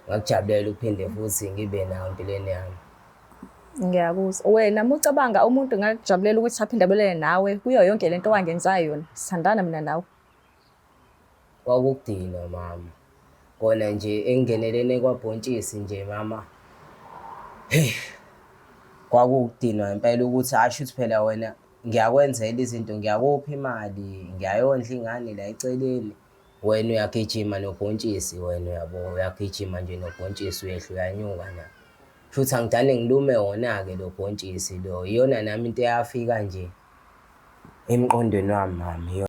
Ngakujabulela ukuphinde futhi ngibe nawe empilweni yami. Ngiyakuzwa. Wena uma ucabanga umuntu ngakujabulela ukuthi aphinde abelane nawe kuyo yonke lento owangenza yona. Sithandana mina nawe. Kwakukudinwa mama. Kona nje engingenelene kwabhontshisi nje mama. Hey. Kwakukudinwa impela ukuthi asho ukuthi phela wena ngiyakwenzela izinto ngiyakupha imali, ngiyayondla ingane la eceleni. Wena uyagijima nobhontshisi wena uyabo, uyagijima nje nobhontshisi uyehla uyanyuka na. Shuthi angidane ngilume wona-ke lo bhontshisi lo. Iyona nami into eyafika nje emqondweni wami mama.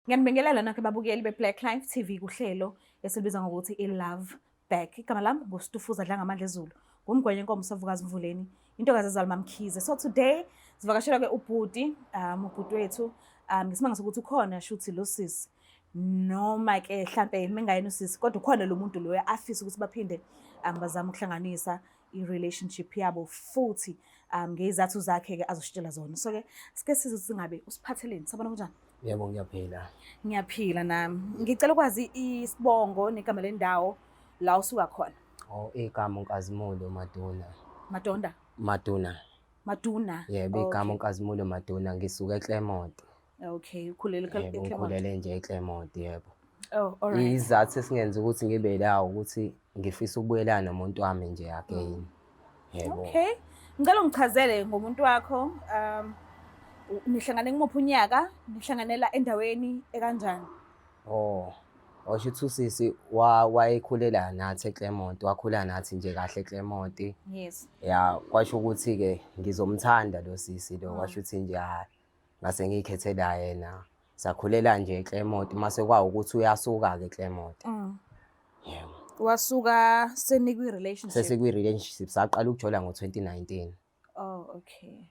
Ngiyanibingelela nonke babukeli be-Black Life TV kuhlelo esilubiza ngokuthi i-Love Back. Igama lami nguStufuza Dlangamandla Ezulu, ngumgwenye inkomo sovukazi mvuleni, intokazi ezalwa MaMkhize. So today sivakashelwa ke ubhuti, ubhuti wethu, ngesimanga sokuthi ukhona shuthi lo sisi noma ke hlampe mengayena usisi kodwa ukhona lo muntu loyo afisa ukuthi baphinde bazame ukuhlanganisa i-relationship yabo futhi ngezathu zakhe ke azositshela zona. So ke sike sizwe singabe usiphatheleni. Sabona kunjani? Yebo ngiyaphila. Ngiyaphila nami. Ngicela ukwazi isibongo negama lendawo la usuka khona. Oh igama uNkazimulo Maduna. Madonda. Maduna. Maduna. Yebo igama uNkazimulo Maduna ngisuka eClermont. Okay, ukhulele Yebo eClermont. ngikhulele nje eClermont yebo. Oh, all right. Izathu esingenza ukuthi ngibe la ukuthi ngifisa ukubuyelana nomuntu wami nje again. Yebo. Okay. Ngicela ungichazele ngomuntu wakho. Nihlangane kumuphi unyaka? Nihlanganela endaweni ekanjani? Oh. Washo ukuthi usisi wayekhulela nathi eClermont, wakhula nathi nje kahle eClermont. Yes. Ya, kwasho ukuthi ke ngizomthanda lo sisi lo, kwasho ukuthi nje hayi ngase ngiyikhethela yena. Sakhulela nje eClermont mase kwawukuthi uyasuka ke eClermont. Yebo. Wasuka senikwi relationship. Sesikwi relationship saqala ukujola ngo-2019. Oh, okay.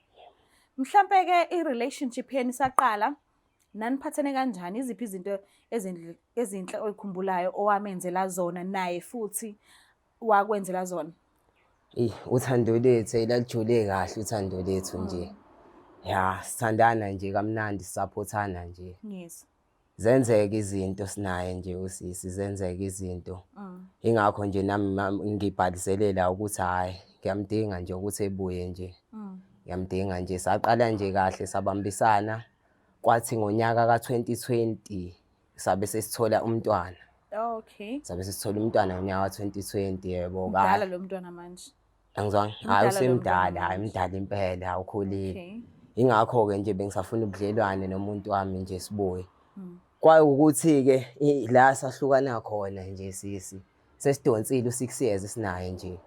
Mhlampe ke i-relationship yenu isaqala naniphathene kanjani? Iziphi izinto ezinhle oyikhumbulayo owamenzela zona naye futhi wakwenzela zona? Eyi, uthando lethu elalijule kahle uthando lethu nje. Ya, sithandana nje kamnandi, sisaphothana nje. Yes. Zenzeka izinto sinaye nje usisi, zenzeka izinto. Ingakho nje nami ngibhaliselela ukuthi hhayi ngiyamdinga nje ukuthi ebuye nje. Ngiyamdinga nje, saqala nje kahle sabambisana. Kwathi ngonyaka ka-2020 sabe sesithola umntwana. Okay. Sabe sesithola umntwana ngonyaka ka-2020 yebo. Mdala lo mntwana manje. Angizwanga. Hayi usemdala, hayi mdala impela, ukhulile. Okay. Ingakho-ke nje bengisafuna ubudlelwane nomuntu wami nje sibuye. Kwawukuthi-ke la sahlukana khona nje sisi, sesidonsile u-6 years sinaye nje.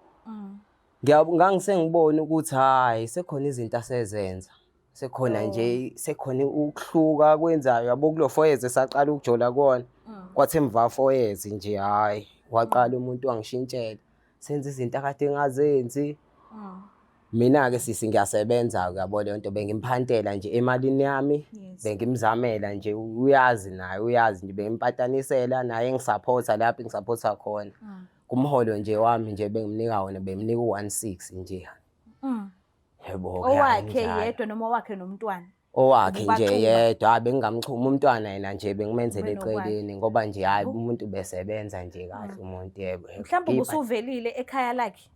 Ngangisengibona ukuthi hhayi sekhona izinto asezenza. Sekhona nje sekhona ukuhluka akwenzayo yabo kulo 4 years esaqala ukujola kuwona. Kwathi emva 4 years nje hhayi waqala umuntu wangishintshela. Senza izinto akade engazenzi. Mina-ke sisi ngiyasebenza-ke yabo leyo nto bengimphantela nje emalini yami, bengimzamela nje uyazi naye uyazi nje bengimpatanisela naye engisaphotha lapho engisaphotha khona. Kumholo nje wami nje bengimnika wona bengimnika u-one six nje. Yebo-ke Owakhe yedwa noma owakhe nomntwana? Owakhe nje Ububaxuba. yedwa, hhayi bengingamxhumi umntwana yena nje bengimenzela Ube nokwakhe. eceleni ngoba nje hhayi umuntu ubesebenza nje kahle umuntu yebo. yebo. Mhlawumbe ubusuvelile ekhaya lakhe?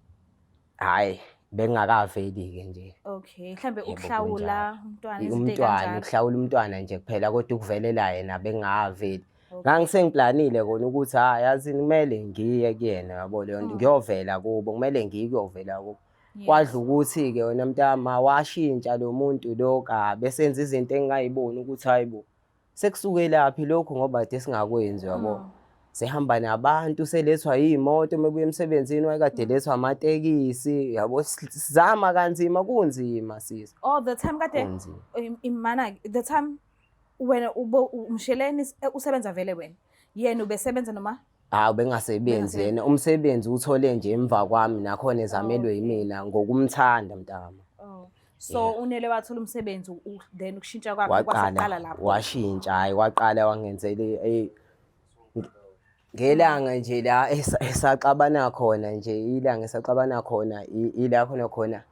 Hhayi bengingakaveli-ke nje. Okay, mhlawumbe Yebo, ukuhlawula kunjalo. umntwana izinto Umntwana, ey'kanjalo. ukuhlawula umntwana nje kuphela kodwa ukuvelela yena bengingakaveli. Okay. Ngangisengiplanile kona ukuthi hhayi yazini kumele ngiye kuyena yabo leyo nto ngiyovela kubo, kumele ngiye kuyovela kubo. Kwadla ukuthi-ke wena mntama washintsha lo muntu lo kabi esenza izinto engingayiboni ukuthi hayi bo sekusukelaphi lokhu ngoba kade singakwenzi yabo. Sehamba nabantu selethwa iy'moto uma ebuya emsebenzini wayekade elethwa amatekisi yabo. Sizama kanzima kunzima sisi. Oh the time kade Kunzima. imana the time wena ubo umsheleni usebenza vele wena. Yena ubesebenza noma? Hawu bengasebenzi yena umsebenzi uthole nje emva kwami nakhona ezamelwe yimina ngokumthanda mntama. Oh. So unele wathola umsebenzi then ukushintsha kwakhe kwasaqala Waqala lapho. washintsha hayi waqala wangenzela Ngelanga nje la esaxabana khona nje, ilanga esaxabana khona ila khona khona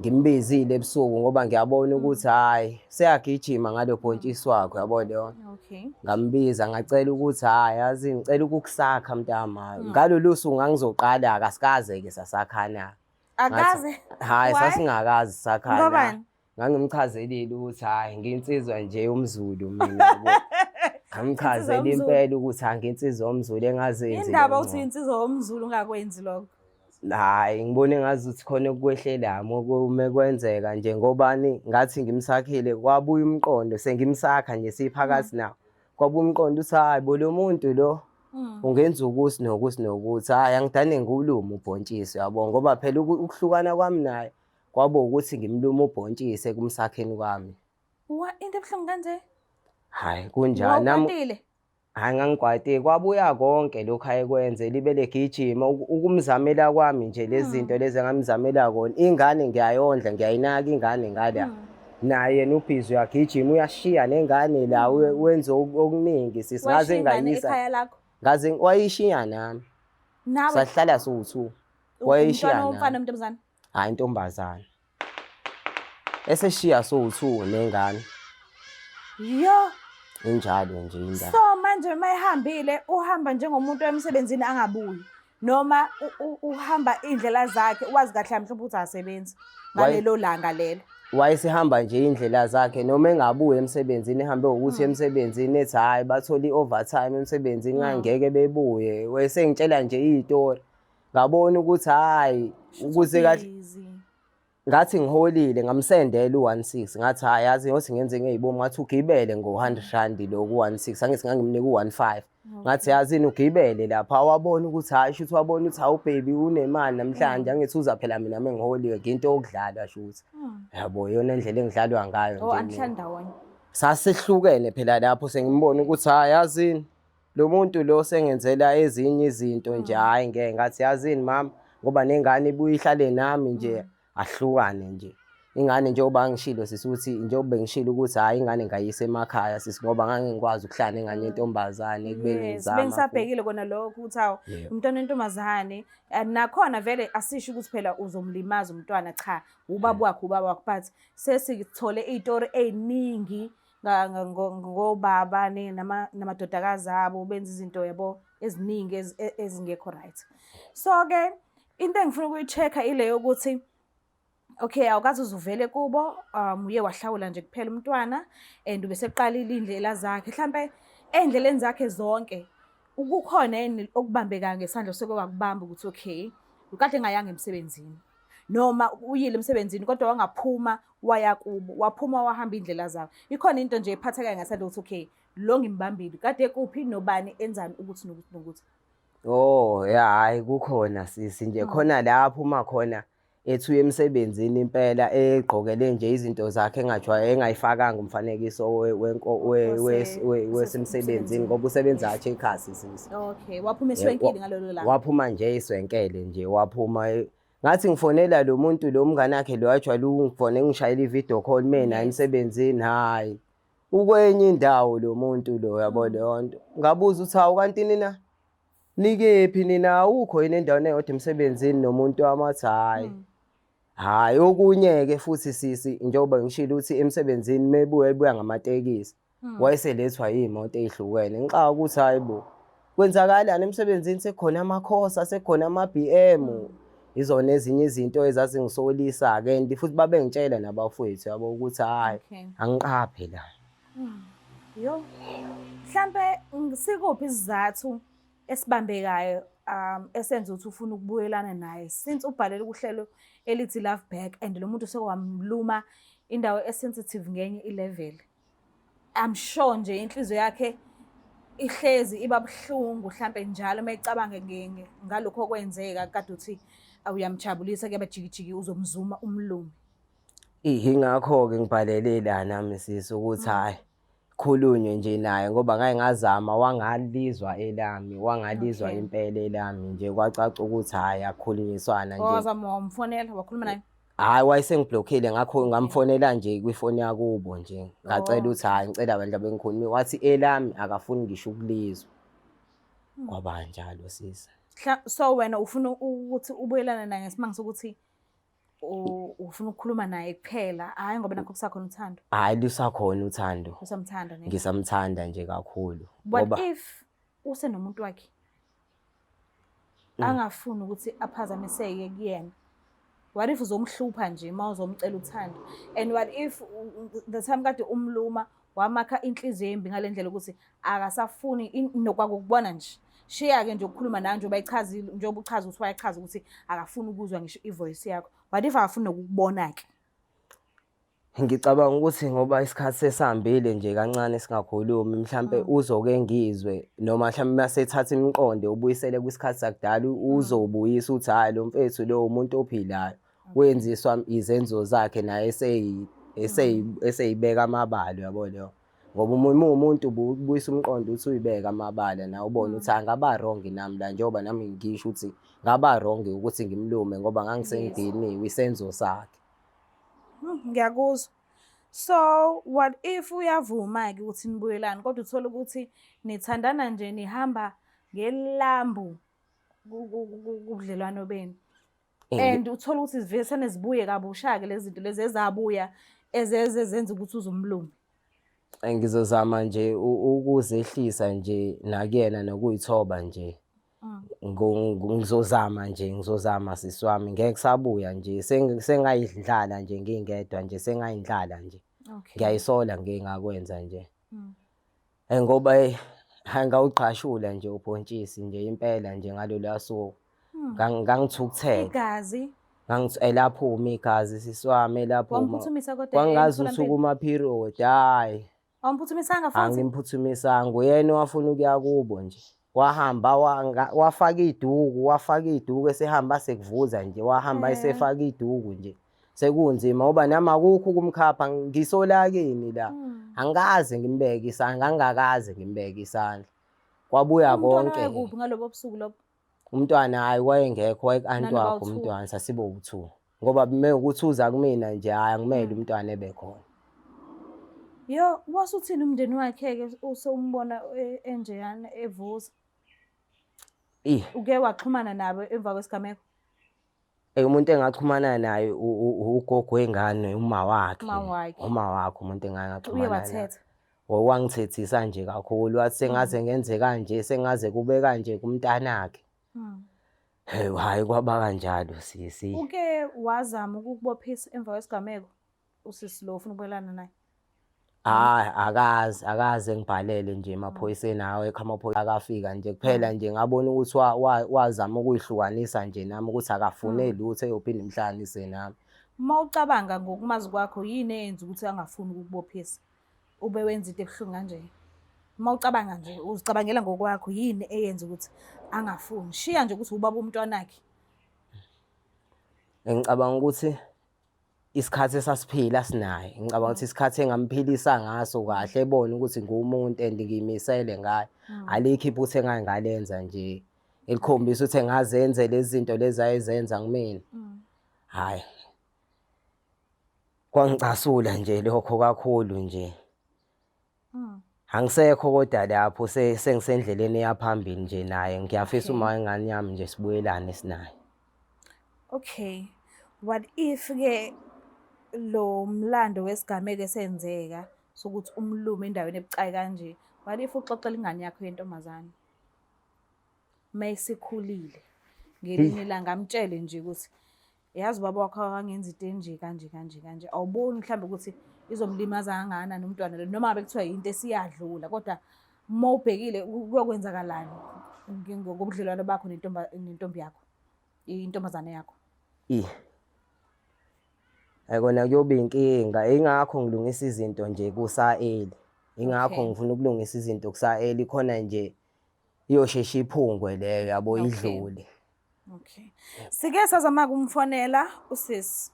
ngimbizile ebusuku ngoba ngiyabona ukuthi hhayi seyagijima ngalo bhontshisi wakhe, uyabo leyo nto. Okay. Ngambiza ngacela ukuthi hhayi yazi ngicela ukukusakha mntama. Ngalolu suku ngangizoqala-ke asikaze-ke sasakhana. Akaze. Hhayi Why? sasingakaze sakhana. Ngobani? Ngangimchazelile ukuthi hhayi nginsizwa nje yomZulu mina yabo. Ngamchazela Insizwa yomZulu. impela ukuthi hhayi nginsizwa yomZulu engazenzi Indaba le uthi ngqondo. insizwa yomZulu ungakwenzi lokho. Hhayi ngibone ngazuthi khona okukwehlelayo uma kwenzeka nje ngobani ngathi ngimsakhile kwabuya umqondo sengimsakha nje siphakathi nawo. Kwabuya umqondo ukuthi hhayi bo lo muntu lo ungenza ukuthi nokuthi nokuthi hhayi angidane ngiwulume ubhontshisi uyabo ngoba phela ukuhlukana kwami naye kwaba ukuthi ngimlume ubhontshisi ekumsakheni kwami. Wa into ebuhlungu kanje? Hhayi kunjani nami Wawukwatile? Hhayi ngangikwatile kwabuya konke lokhu ayekwenze libe legijima ukumzamela kwami nje lezi zinto lezi engamzamela kona ingane ngiyayondla ngiyayinaka ingane ngala naye yena ubhizi uyagijima uyashiya nengane la wenza okuningi sisi ngaze Washiya ingane ngayisa ekhaya lakho. ngaze wayishiya nami Nawe sahlala siwu-two wayishiya umntwana womfana nami ntombazane. hhayi intombazane eseshiya sowu-two nengane. Yo. Injalo nje indaba. So manje uma ehambile uhamba njengomuntu emsebenzini angabuyi noma uhamba iy'ndlela zakhe wazi kahle mhlawumbe ukuthi akasebenzi ngalelo langa lelo. Wayesehamba nje iy'ndlela zakhe noma engabuyi emsebenzini ehambe ngokuthi emsebenzini ethi hhayi bathole i-overtime emsebenzini ngangeke bebuye. Wayesengitshela nje iy'tori. Ngabona ukuthi hhayi ukuze kahle Busy. ngathi ngiholile ngamsendela u-one six ngathi hhayi yazi ngothi ngenze ngey'bomu ngathi ugibele ngo-hundred rand lo ku-one six angithi ngangimnika u-one five ngathi yazini ugibele lapha wabona ukuthi hhayi shuthi wabona ukuthi hawu baby unemali namhlanje angithi uza phela mina mengiholiwe nginto yokudlalwa shuthi yabo iyona ndlela engidlalwa ngayo Oh, nje mina. anihlali ndawonye. Sasehlukene phela lapho sengimbona ukuthi hhayi yazini lo muntu lo sengenzela ezinye izinto nje hhayi ngeke ngathi yazini mama ngoba nengane ibuye ihlale nami nje ahlukane nje ingane njengoba ngishilo sisi ukuthi njengoba bengishilo ukuthi hhayi ingane ngayisa emakhaya sisi ngoba ngangingikwazi ukuhlala nengane yentombazane ekubeni Yes, ngizama bengisabhekile kona lokho ukuthi hawu Yebo. umntwana wentombazane nakhona vele asisho ukuthi phela uzomlimaza umntwana cha ubaba wakhe ubaba wakhe but sesithole iy'tori ey'ningi ngobaba namadodakazi abo benza izinto yabo eziningi ezingekho right. So-ke into engifuna ukuyi-check-a ile yokuthi okay awukaze uze uvele kubo uye wahlawula nje kuphela umntwana and ubeseqalile iy'ndlela zakhe hlampe ey'ndleleni zakhe zonke kukhona yini okubambekayo ngesandla osuke wakubamba ukuthi okay ukade engayanga emsebenzini noma uyile emsebenzini kodwa wangaphuma waya kubo waphuma wahamba iy'ndlela zakhe ikhona into nje ephathekayo ngesandla ukuthi okay lo ngimbambile kade kuphi nobani enzani ukuthi nokuthi nokuthi. Oh ya hhayi kukhona sisi nje khona la aphuma khona ethi uya emsebenzini impela egqokele nje izinto zakhe engajwayele engayifakanga umfanekiso wesemsebenzini ngoba usebenza eCheckers sisi. Okay, waphuma eswenkile ngalelo langa. Waphuma nje iswenkele nje waphuma ngathi ngifonela lo muntu lo mngane wakhe lo ajwayele ukungifona engishayela i-video call mina emsebenzini hhayi ukwenye indawo lo muntu lo yabo leyo nto ngabuza ukuthi hawu kanti nina nikephi nina awukho yini endaweni eyodwa emsebenzini nomuntu wami wathi hhayi hhayi okunye-ke futhi sisi njengoba ngishilo ukuthi emsebenzini mebuya ebuya ngamatekisi wayeselethwa iy'moto ey'hlukene ngixaka ukuthi hhayi bo kwenzakalani emsebenzini sekukhona amakhosa sekukhona ama-B_M izona ezinye izinto ezazingisolisa-ke and futhi babengitshela nabafowethu yabo ukuthi hhayi angiqaphe la. Yo. Mhlampe sikuphi isizathu esibambekayo esenza ukuthi ufuna ukubuyelana naye since ubhalele kuhlelo elithi Love Back and lo muntu sekwamluma indawo esensitive ngenye ilevel. I'm sure nje inhliziyo yakhe ihlezi iba buhlungu mhlampe njalo uma ecabanga ngalokho okwenzeka kade uthi uyamjabulisa kuyaba jikijiki uzomzuma umlume. Ingakho-ke ngibhalele la nami sisi ukuthi hhayi khulunywe nje naye ngoba ngake ngazama wangalizwa elami wangalizwa impela elami nje kwacaca ukuthi hhayi akukhulunyiswana nje. Wazama wamfonela wakhuluma naye? Hhayi wayesengiblokhile ngakho ngamfonela nje kwifoni yakubo nje ngacela ukuthi hhayi ngicela bandla bengikhulume wathi elami akafuni ngisho ukulizwa. Kwaba njalo sisi. So wena ufuna ukuthi ubuyelane naye ngesimanga sokuthi ufuna ukukhuluma naye kuphela, hhayi ngoba nakho kusakhona uthando? Hhayi, lusakhona uthando. Usamthanda ne? Ngisamthanda nje kakhulu. What if usenomuntu wakhe angafuni ukuthi aphazamiseke kuyena? What if uzomhlupha nje uma uzomcela uthando? And what if the time kade umluma wamakha inhliziyo embi ngale ndlela ukuthi akasafuni nokwakukubona nje? Shiya-ke nje ukukhuluma nawe njengoba echazile, njengoba uchaza ukuthi wayechaza ukuthi akafuni ukuzwa ngisho ivoice yakho. What if akafuni nokukubona-ke? Ngicabanga ukuthi ngoba isikhathi sesihambile nje kancane singakhulumi, mhlampe uzoke ngizwe noma mhlampe mase ethatha imiqondo ubuyisele kwisikhathi sakudala, uzobuyisa ukuthi hhayi lo mfethu lo umuntu ophilayo, wenziswa izenzo zakhe naye eseyibeka amabala, uyabo leyo. Ngoba uma uwumuntu ubuyisa umqondo uthi uyibeke amabala nawe ubone ukuthi angaba wrong nami la, njengoba nami ngisho ukuthi ngaba wrong ukuthi ngimlume ngoba ngangisengidiniwe isenzo sakhe. Ngiyakuzwa. So what if uyavuma-ke ukuthi nibuyelane kodwa uthole ukuthi nithandana nje nihamba ngelambu kubudlelwano benu? And uthole ukuthi zivesane zibuye kabusha-ke lezi zinto lezi ezabuya ezenza ukuthi uzumlume. Ngizozama nje ukuzehlisa nje nakuyena nokuyithoba nje. Ngizozama nje, ngizozama sisi wami, ngeke kusabuya nje, sengayidlala nje ngingedwa nje, sengayindlala nje. Ngiyayisola ngike ngakwenza nje. Ngoba hhayi ngawugqashula nje ubhontshisi nje impela nje ngaloluya suku. Ngangithukuthele. Igazi. Elaphuma igazi sisi wami, elaphuma. Wamphuthumisa kodwa Kwangazi emtholampilo? ukuthi kuma-period, hhayi. Awumphuthumisanga futhi? Angimphuthumisanga, uyena owafuna ukuya kubo nje. Wahamba wafaka iduku, wafaka iduku esehamba sekuvuza nje, wahamba esefaka iduku nje. Sekunzima ngoba nami akukho ukumkhapha, ngisolakini la. Angikaze ngimbeke isandla, ngangingakaze ngimbeke isandla. Kwabuya Umntwana konke. wayekuphi ngalobo busuku lobo? Umntwana hhayi wayengekho, wayeku-anti Nani wakhe bawu-two? umntwana, sasibe u-two. Ngoba mewukuthi uza kumina nje, hhayi angimele umntwana ebe khona. Yo, wasuthini umndeni wakhe-ke usewumbona enjeyana evuza? Uke waxhumana nabo emva kwesigameko? Umuntu engaxhumana naye ugogo wengane, uma wakhe. Uma wakhe. Uma wakhe umuntu engaxhumana Uye naye. wathetha? Wangithethisa nje kakhulu, wathi sengaze ngenze kanje, sengaze kube kanje kumntanakhe. Hey, hhayi kwaba kanjalo sisi. Uke wazama ukukubophisa emva kwesigameko usisi lo ufuna ukubuyelana naye? Hhayi, akaze, akaze ngibhalele nje emaphoyiseni, awekho amaphoyisa akafika nje kuphela nje ngabona ukuthi wazama ukuyihlukanisa nje nami ukuthi akafune lutho eyophinde imhlanganise nami. Uma ucabanga ngokumazi kwakho, yini eyenza ukuthi angafuni ukukubophisa? Ube wenza into ebuhlungu kanje. Uma ucabanga nje, uzicabangela ngokwakho, yini eyenza ukuthi angafuni? Shiya nje ukuthi ubaba umntwanakhe. Ngicabanga ukuthi isikhathi esasiphila sinaye, ngicabanga ukuthi isikhathi engamphilisa ngaso kahle, ebone ukuthi nguwumuntu and ngiyimisele ngaye. Alikho iphutha engake ngalenza nje elikhombisa ukuthi engazenze lezi zinto lezi ayezenza kumina. Hhayi, kwangicasula nje lokho kakhulu nje. Angisekho kodwa lapho, sengisendleleni eya phambili nje naye. Ngiyafisa uma ingane yami nje sibuyelane sinaye. Okay. What if-ke lo mlando wesigameko esenzeka sokuthi umlume endaweni ebucayi kanje, what if uxoxela ingane yakho yentombazane mayisikhulile ngelinye ilanga amtshele nje ukuthi yazi ubaba wakho akangenza into enje kanje kanje kanje, awuboni mhlawumbe ukuthi izomlimaza kangakanani umntwana lo, noma ngabe kuthiwa yinto esiyadlula, kodwa uma ubhekile kuyokwenzakalani ngobudlelwano bakho nentombi yakho, intombazane yakho? Kona kuyoba inkinga, ingakho ngilungisa izinto nje kusa-early. Ingakho ngifuna ukulungisa izinto kusa-early, khona nje iyosheshe iphungwe leyo yabo, idlule. Okay. Sike sazama ukumfonela usisi,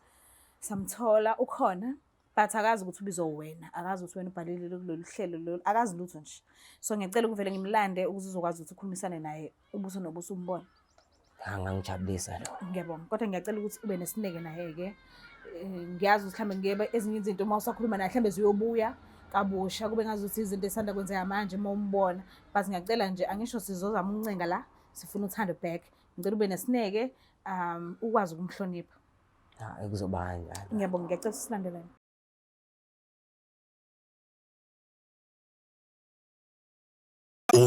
samthola ukhona, but akazi ukuthi ubizwa wena, akazi ukuthi wena ubhalile kulolu hlelo lolu, akazi lutho nje. So ngiyacela ukuvele ngimlande ukuze uzokwazi ukuthi ukhulumisane naye ubuso nobuso umbone. Angangijabulisa lokho. Ngiyabonga. Kodwa ngiyacela ukuthi ube nesineke naye-ke. Ngiyazi ukuthi mhlawumbe ngebe ezinye izinto uma usakhuluma naye mhlawumbe ziyobuya. kabusha kube ngazuthi izinto esanda kwenzeka manje uma umbona. But ngiyacela nje, angisho sizozama ukuncenga la, sifuna uthando back. Ngicela ube nesineke, ukwazi ukumhlonipha. Hayi, kuzoba kanjalo. Ngiyabonga, ngiyacela silandelane.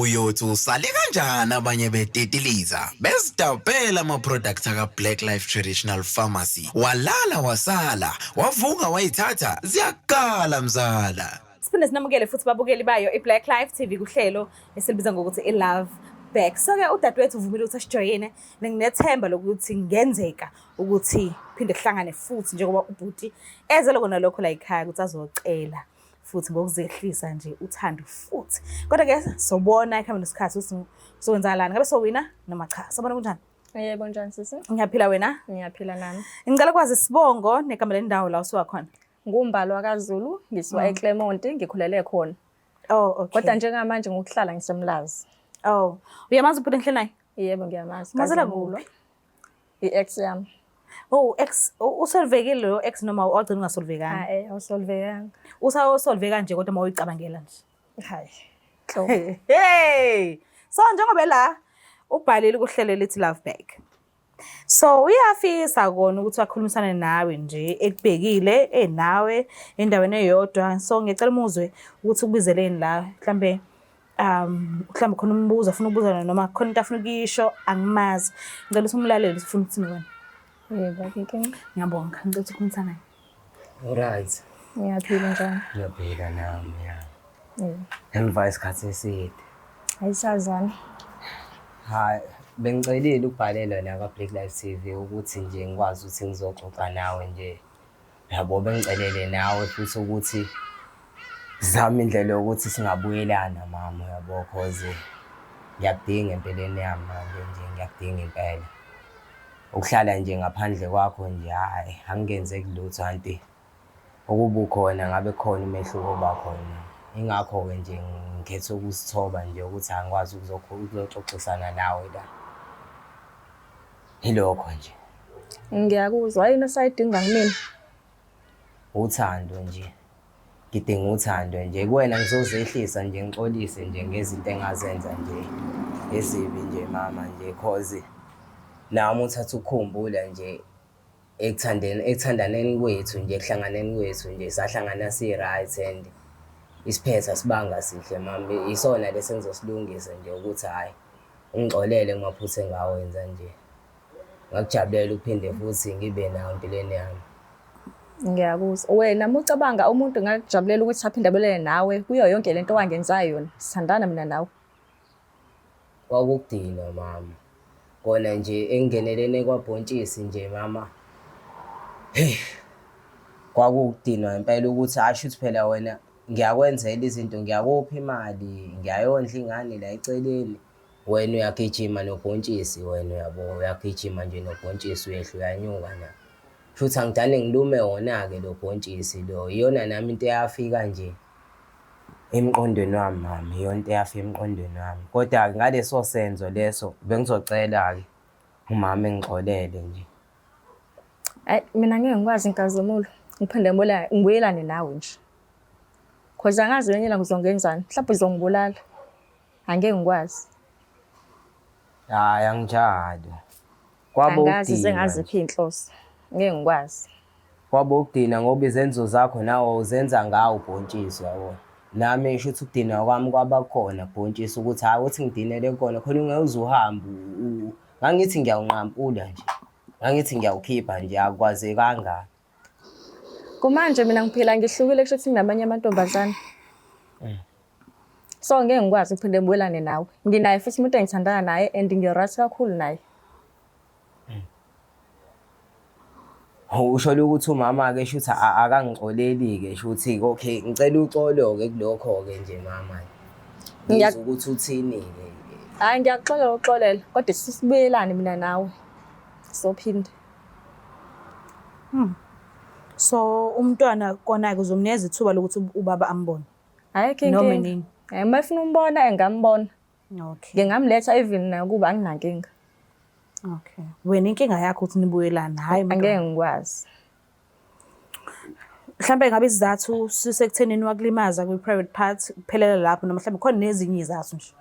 Uyothi usale kanjani abanye betitiliza bezidabhela ama-product aka-Black Life Traditional Pharmacy, walala wasala wavuka wayithatha ziyakala mzala. Siphinde sinamukele futhi babukeli bayo i-Black Life TV kuhlelo esilibiza ngokuthi i-Love Back. So-ke udadewethu uvumile ukuthi asijoyine, nginethemba lokuthi kungenzeka ukuthi phinde kuhlangane futhi njengoba ubhuti eze kona lokho la ekhaya ukuthi azocela futhi ngokuzehlisa nje uthando futhi. Kodwa-ke sobona ekuhambeni kwesikhathi ukuthi kuzokwenzakalani, ngabe sowina noma cha. Sobona kunjani? Yebo, njani sisi? Ngiyaphila, wena? Ngiyaphila nami. Ngicela kwazi isibongo negama lendawo la usuka khona. Ngumbalwa kaZulu, ngisuka eClermont, ngikhulele khona. Oh, okay. Kodwa njengamanje ngokuhlala ngisemlazi. Oh, uyamazi ubhuti engihleli naye? Yebo, ngiyamazi. Umazela Kazimulo. kuphi? I-ex yami. Oh, ex, usolvekile lo ex noma wagcina ungasolvekanga? Ah, awusolvekanga. Usasolveka nje kodwa uma uyicabangela nje. Hayi. Nhlobo. Hey! So njengoba la ubhalile kuhlelo lithi Love Back. So uyafisa kona ukuthi akhulumisane nawe nje ekubhekile enawe endaweni eyodwa. So ngiyacela umuzwe ukuthi ukubizeleni la, mhlambe mhlambe khona umbuzo afuna ukubuzana noma khona into afuna ukuyisho, angimazi. Ngicela ukuthi umlalele ukuthi ufuna ukuthini wena. Yebo, inkinga. Ngiyabonga. Ngicela ukuthi ukhulumisane naye. Alright. Ngiyaphila, njani? Ngiyaphila nami, ya. Yebo. Emva isikhathi eside. Ayisazana. Hayi, bengicelile ukubhalelwa la ka-Black Life TV ukuthi nje ngikwazi ukuthi ngizoxoxa nawe nje. Yabo, bengicelele nawe futhi ukuthi sizame indlela yokuthi singabuyelana mama, yabo, cause ngiyakudinga empilweni yami manje nje, ngiyakudinga impela. Ukuhlala nje ngaphandle kwakho nje, hhayi, angingenzeki lutho anti. Ukuba ukhona ngabe khona umehluko oba khona. Ingakho-ke nje ngikhethe ukusithoba nje ukuthi angikwazi ukuzoxoxisana nawe la. Yilokho nje. Ngiyakuzwa. Yini osayidinga kumina? Uthando nje. Ngidinga uthando nje. Kuwena ngizozehlisa nje, ngixolise nje ngezinto engazenza nje ezibi nje mama nje, cause nami uthatha ukukhumbula nje ekuthandeni, ekuthandaneni kwethu nje, ekuhlanganeni kwethu nje, sahlangana si-right and isiphetho asibanga sihle mama. Isona lesi engizosilungisa nje ukuthi hhayi, ungixolele kumaphutha engawenza nje. Ngakujabulela ukuphinde futhi ngibe nawe empilweni yami. Ngiyakuzwa. Wena uma ucabanga umuntu ngakujabulela ukuthi aphinde abelane nawe kuyo yonke lento owangenza yona. Sithandana mina nawe. Kwakukudinwa mama. Kona nje engingenelene kwabhontshisi nje mama. Hey. Kwakukudinwa impela ukuthi asho ukuthi phela wena ngiyakwenzela izinto, ngiyakupha imali, ngiyayondla ingane la eceleni. Wena uyagijima nobhontshisi, wena uyabo, uyagijima nje nobhontshisi, uyehla uyanyuka na. Futhi angidane ngilume wona-ke lo bhontshisi lo. Iyona nami into eyafika nje emqondweni wami mama, iyona into eyafika emqondweni wami. Kodwa-ke ngaleso senzo leso bengizocela-ke umama engixolele nje. Hayi, mina ngeke ngikwazi Nkazimulo. Ngiphinde ngibuyelane nawe nje. Cause angazi ngenye ilanga uzongenzani. Mhlawumbe uzongibulala. Angeke ngikwazi. Hhayi, anginjalo. Kwaba Angazi ukudinwa sengaziphi nje. iy'nhloso. Ngeke ngikwazi. Kwaba ukudina ngoba izenzo zakho nawe uzenza ngawo ubhontshisi, yabo. Nami ngisho ukuthi ukudinwa kwami kwaba khona bhontshisi ukuthi hhayi ukuthi ngidinele kona khona ungeke uze uhambe ngangithi ngiyawunqampula nje. Ngangithi ngiyawukhipha nje, akwazekanga. Kumanje mina ngiphila ngihlukile kusho ukuthi nginamanye amantombazane. So ngeke ngikwazi ukuphinde ngibuyelane nawe. Nginaye futhi umuntu engithandana naye and ngi-right kakhulu naye. Usho ukuthi umama-ke shuthi akangixoleli-ke shuthi okay, ngicela uxolo-ke kulokho-ke nje mama. Ngizwe ukuthi uthini-ke. Hhayi, ngiyakuxolela ukuxolela kodwa sisibuyelane mina nawe. Sophinde. So umntwana kona-ke uzomnikeza ithuba lokuthi ubaba ambone. Ayikho Noma inkinga. nini. Uma efuna umbona engambona. Okay. Ngingamletha even nakuba anginankinga. Okay. Wena inkinga yakho ukuthi nibuyelane, hhayi Angeke umntwana. ngikwazi. Mhlampe ngabe isizathu sisekuthenini wakulimaza kwi-private part kuphelela lapho noma mhlampe khona nezinye izathu nje?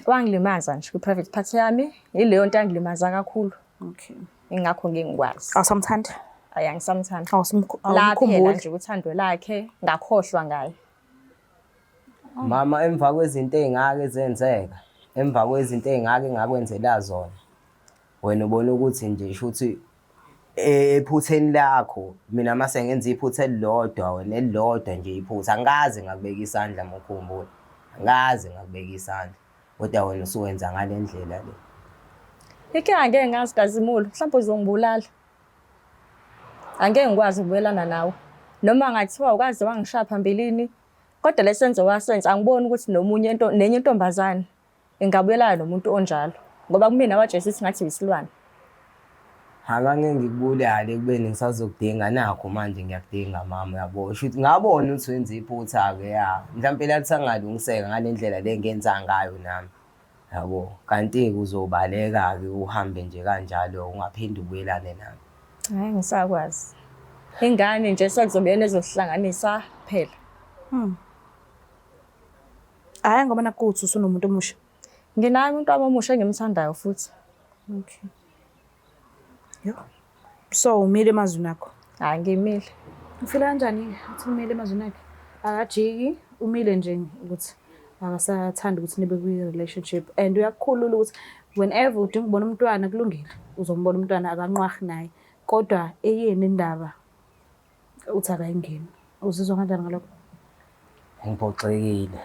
Wangilimaza nje kwi-private part yami, yileyo nto yangilimaza kakhulu. Okay. Ingakho ngeke ngikwazi. Awusamthandi? Ayi angisamthandi. Laphela Awumkhumbuli? nje uthando lakhe, ngakhohlwa ngaye. Mama, emva kwezinto ey'ngaka ezenzeka, emva kwezinto ey'ngaka engakwenzela zona, wena ubona ukuthi nje shuthi ephutheni lakho, mina mase ngenza iphutha elilodwa, wena elilodwa nje iphutha, angikaze ngakubeka isandla uma ukhumbula, angikaze ngakubeka isandla, kodwa wena usuwenza ngale ndlela le. Inkinga angeke ngazi Nkazimulo, mhlawumbe uzongibulala. Angeke ngikwazi ukubuyelana nawe. Noma ngathiwa ukaze wangishaya phambilini, kodwa lesenzo wasenza angiboni ukuthi nomunye nenye intombazane ingabuyelana nomuntu onjalo. Ngoba kumina wajesa ukuthi ngathi uyisilwane. Angeke ngikubulale ekubeni ngisazokudinga nakho manje ngiyakudinga mama uyabo. Shuthi ngabona ukuthi wenza iphutha-ke ya. Mhlawumpe lathi sangalungiseka ngale ndlela le ngenza ngayo nami. Yabo, kanti-ke uzobaleka-ke uhambe nje kanjalo ungaphinde ubuyelane nami. Hhayi ngisakwazi. Ingane nje sekuzobe yena ezosihlanganisa phela. Hhayi ngoba nakuthi usunomuntu omusha. Nginaye umuntu wami omusha engimthandayo futhi. Okay. Yo. So umile emazwini akho. Hhayi ngimile. Ufila kanjani uthi umile emazwini akhe? Akajiki, umile nje ukuthi akasathandi ukuthi nibe kwi-relationship and uyakukhulula ukuthi whenever udinga ukubona umntwana kulungile, uzombona umntwana akanqwahi naye. Kodwa eyenu indaba uthi akayingeni. Uzizwa kanjani ngalokho? Ngiphoxekile,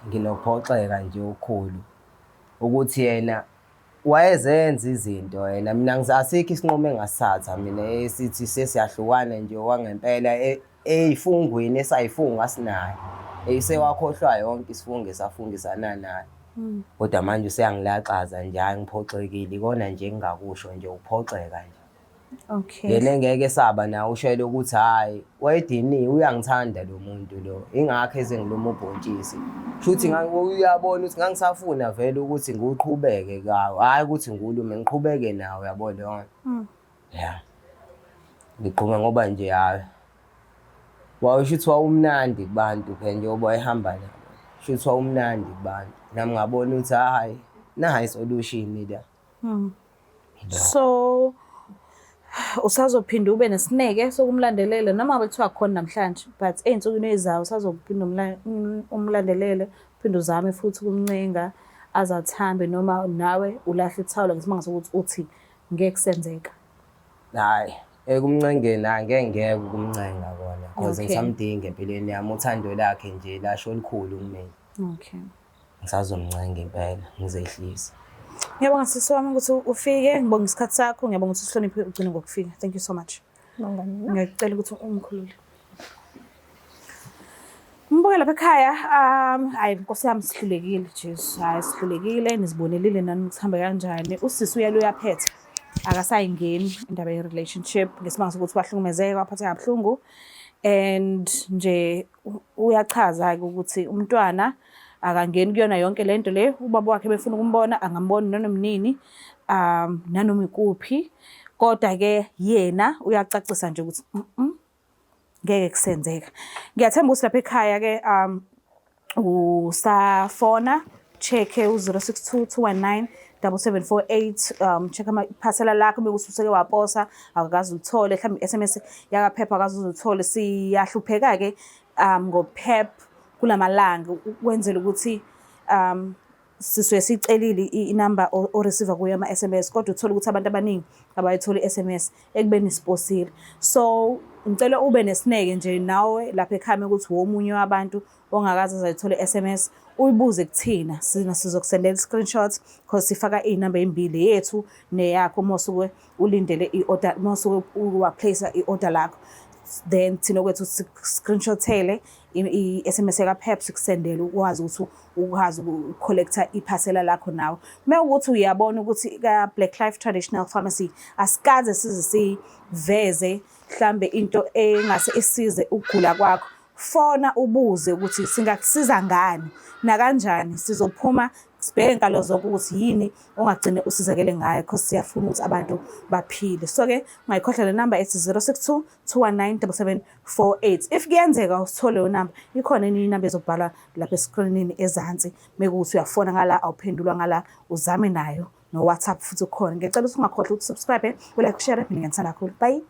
nginokuphoxeka nje okukhulu ukuthi yena wayezenza izinto yena, mina asikho isinqumo engasithatha mina esithi sesiyahlukana nje okwangempela ey'fungweni esayifunga sinaye. Esewakhohlwa yonke isifungo esafungisana naye. Kodwa manje useyangilaxaza nje, hhayi ngiphoxekile, ikona nje engingakusho nje ukuphoxeka nje. Okay. Yena engeke esaba nawe ushele ukuthi hhayi wayediniwe uyangithanda lo muntu lo, ingakho ezengiluma ubhontshisi. Shuthi uyabona ukuthi ngangisafuna vele ukuthi ngiwuqhubeke kawo, hhayi ukuthi ngiwulume ngiqhubeke nawo uyabo leyo nto. Ya. Ngiqhubeka ngoba nje hhayi wawusho ukuthi wawumnandi kubantu phela njengoba wayehamba nabo. Shuthi wawumnandi kubantu. Nami ngabona ukuthi hhayi nayi isolushini la. So usazophinda ube nesineke sokumlandelela noma ngabe kuthiwa khona namhlanje but ey'nsukwini ey'zayo usazophinda umlandelele uphinde uzame futhi ukumncenga aze athambe noma nawe ulahle ithawula ngesimanga sokuthi uthi ngeke kusenzeka. Hhayi, ekumncengeni hhayi ngeke ngiyeke ukumncenga kona cause Okay. ngisamdinga empilweni yami, uthando lakhe nje lasho olukhulu kumina. Okay. Ngisazomncenga impela, ngizehlise. Ngiyabonga sisi wami ukuthi ufike, ngibonga isikhathi sakho, ngiyabonga ukuthi usihloniphe ugcine ngokufika. Thank you so much. Bonga mina. Ngiyacela ukuthi umkhulule. Mbuke lapha ekhaya, hayi Nkosi yami sihlulekile Jesu, hayi sihlulekile, nizibonelile nani ukuthi hamba kanjani. Usisi uyale uyaphetha, akasayingeni indaba ye-relationship ngesimanga sokuthi wahlukumezeka, waphatheka kabuhlungu and nje uyachaza-ke ukuthi umntwana akangeni kuyona yonke le nto le, ubaba wakhe befuna ukumbona angamboni nanoma nini, nanoma ikuphi. Kodwa-ke yena uyacacisa nje ukuthi ngeke kusenzeka. Ngiyathemba ukuthi lapha ekhaya-ke usafona, check-e u-062 219 7748, check iphasela lakho uma kuwukuthi useke waposa awukaze ulithole, mhlawumbe i-S_M_S yakaPep awukaze uze uthole. Siyahlupheka-ke ngo-Pep kulamalanga ukwenzela ukuthi sisuke siyicelile inamba o-receive-a kuyo ama-S_M_S kodwa uthole ukuthi abantu abaningi abayitholi i-S_M_S ekubeni siposile. So ngicela ube nesineke nje nawe lapha ekhaya ukuthi womunye wabantu ongakaze aze ayithole i-S_M_S uyibuze kuthina, sizokusendela i-screenshot cause sifaka iy'namba ey'mbili yethu neyakho uma usuke ulindele i-order, uma usuke wa-place-a i-order lakho. Then thina okwethu siku-screenshothele i-S_M_S yakaPep sikusendele ukwazi ukuthi ukwazi uku-collect-a iphasela lakho nawe. Uma kuwukuthi uyabona ukuthi ka-Black Life Traditional Pharmacy asikaze size siveze mhlambe into engase isize ukugula kwakho, fona ubuze ukuthi singakusiza ngani nakanjani, sizophuma Sibheke nkalo zonke ukuthi yini ongagcine usizakele ngayo, because siyafuna ukuthi abantu baphile. So-ke ungayikhohlwa le namba ethi 062 219 7748. If kuyenzeka usithole leyo namba, ikhona enye inamba ezobhalwa lapha eskrinini ezansi. Mekuwukuthi uyafona ngala awuphendulwa ngala, uzame nayo no-WhatsApp futhi ukhona. Ngiyacela ukuthi ungakhohlwa ukuthi subscribe, ulike, ushare. Mina ngiyathanda kakhulu. Bye.